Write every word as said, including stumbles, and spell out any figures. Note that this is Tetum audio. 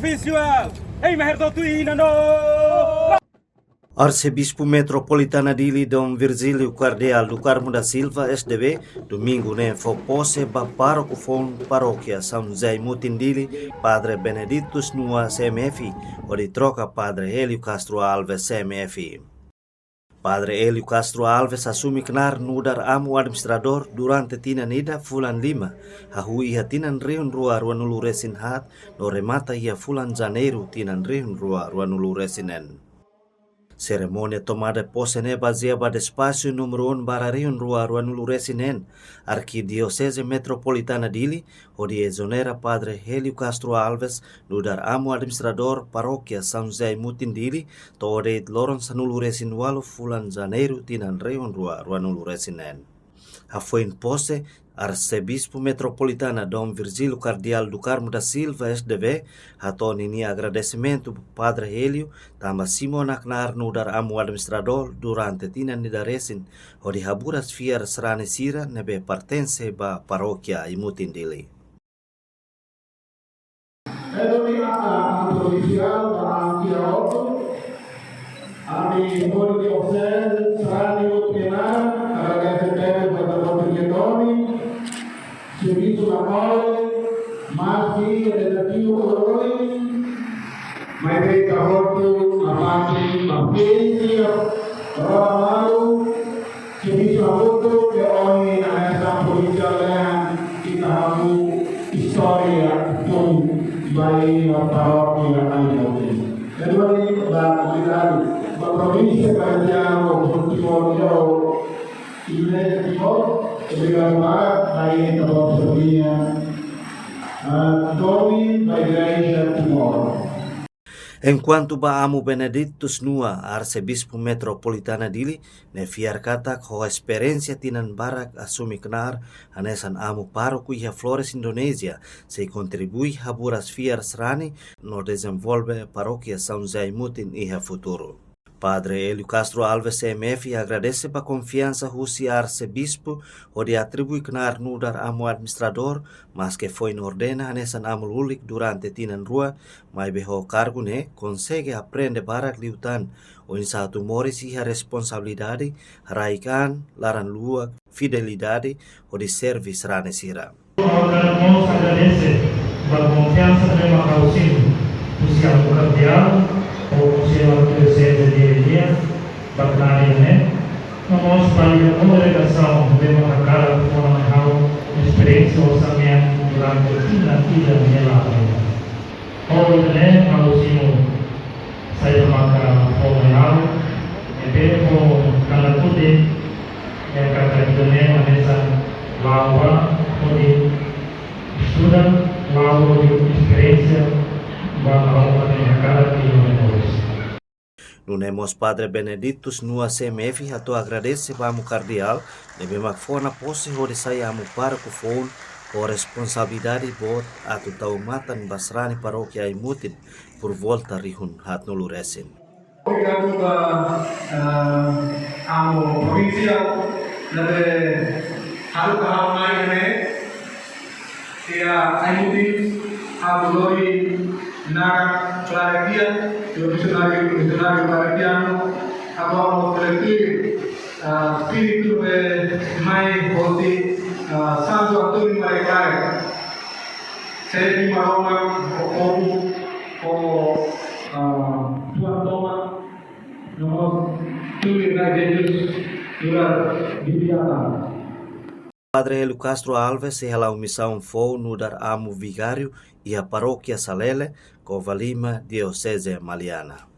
Visual. Ei, mahir tu ina no. Arsebispu Metropolitana Dili Dom Virgílio Kardeál do Carmo da Silva, S D B, domingu ne'e fó pose ba pároku foun Parókia São José Imutin Dili, Padre Benedictus Nua, C M F, hodi troka Padre Hélio Castro Alves, C M F. Padre Hélio Castro Alves asume knaar nu'udar amu administradór durante tinan ida fulan lima, hahú iha tinan rihun rua ruanulu resin haat, no remata iha fulan Janeiru tinan rihun rua ruanulu resin neen. Serimónia tomada pose ne'e bazeia ba despáxiu númeru um barra rihun rua ruanulu resin neen, Arkidioseze Metropolitana Dili, hodi ezonera Padre Hélio Castro Alves nu'udar amu administradór Parókia São José Imutin Dili, to'o de'it loron sanulu resin ualu fulan Janeiru tinan rihun rua ruanulu resin neen. Hafoin pose, Arsebispu Metropolitana Dom Virgílio Kardeál do Carmo da Silva, S D B, hato'o ninia agradesimentu ba Padre Hélio, tanba simu ona knaar nu'udar amu administradór durante tinan ida resin, hodi haburas fiar sarani sira ne'ebé pertense ba Parókia Imutin Dili. Entaun, ami, ami provínsia, ami iha hotu, ami provínsia, sarani hotu knaar, agradese tebes ba Dom Virgílio, servisu na kole, maski relativu oin, maibé ita hotu, aparte, ba provínsia, rona malu, servisu hamutuk, ke ohin hanesan provínsia lehen, ita hahú istória tun ba iha parókia Imutin. Kedua, ba komunidade, ba provínsia Bahian, ba Timor, Timor, Igreja Timor, obrigadu ba, ba ita ba família, ah, Domi, ba Igreja Timor. Enkuantu ba Amu Benedictus Nua, Arsebispu Metropolitana Dili, ne'e fiar katak ho esperiénsia tinan barak asume knaar hanesan amu pároku iha Flores, Indonézia, sei kontribui haburas fiar sarani no dezenvolve Parókia São José Imutin iha futuru. Padre Hélio Castro Alves, C M F, agradese ba konfiansa husi Arsebispu hodi atribui knaar nu'udar amu administradór, maske foin ordena hanesan amu lulik durante tinan rua, maibé ho kargu ne'e konsege aprende barak liután, oinsá atu moris iha responsabilidade, haraik an, laran-luak, fidelidade, hodi serve sarani sira. Ha'u hakarak mós agradese ba konfiansa ne'ebé mak ha'u simu husi Amu Kardeál, ho Konsellu Arkidioseze Dili nian, ba knaar ida-ne'e, no mós ba iha kongregasaun ne'ebé mak hakarak fó mai ha'u esperiénsia orsamentu durante tinan ida nia laran. Hodi nune'e ha'u simu saida maka fó mai ha'u, ne'ebé fó kona tude, iha katak ida-ne'e hanesan la'o ba hodi estuda, la'o hodi esperiénsia, ba ha'u atu hakarak iha moris. Nune'e mós Padre Benedictus Nua, C M F, hato'o agradese ba Amu Kardeál ne'ebé mak fó ona pose hodi sai amu pároku foun ho responsabilidade boot atu tau matan ba sarani Parókia Imutin por volta rihun haatnulu resin. Obrigadu ba, ah, Amu Provínsia ne'ebé haruka ha'u mai iha ne'e. Iha Imutin, ha'u lori naran klaran tiha, iha misionáriu, misionáriu klaran tiha, ha'u hakarak reflete, ah, espíritu ne'ebé mai hosi, ah, Santu António Maria Clara. Sei di Maromak, ho povu, ho, ah, Tuhan Toma, nomor tulis na Jesus, tulis di biasa. Padre Hélio Castro Alves sei hala'o misaun foun nu'udar amu vigáriu iha Parókia Salele, Covalima, Dioseze Maliana.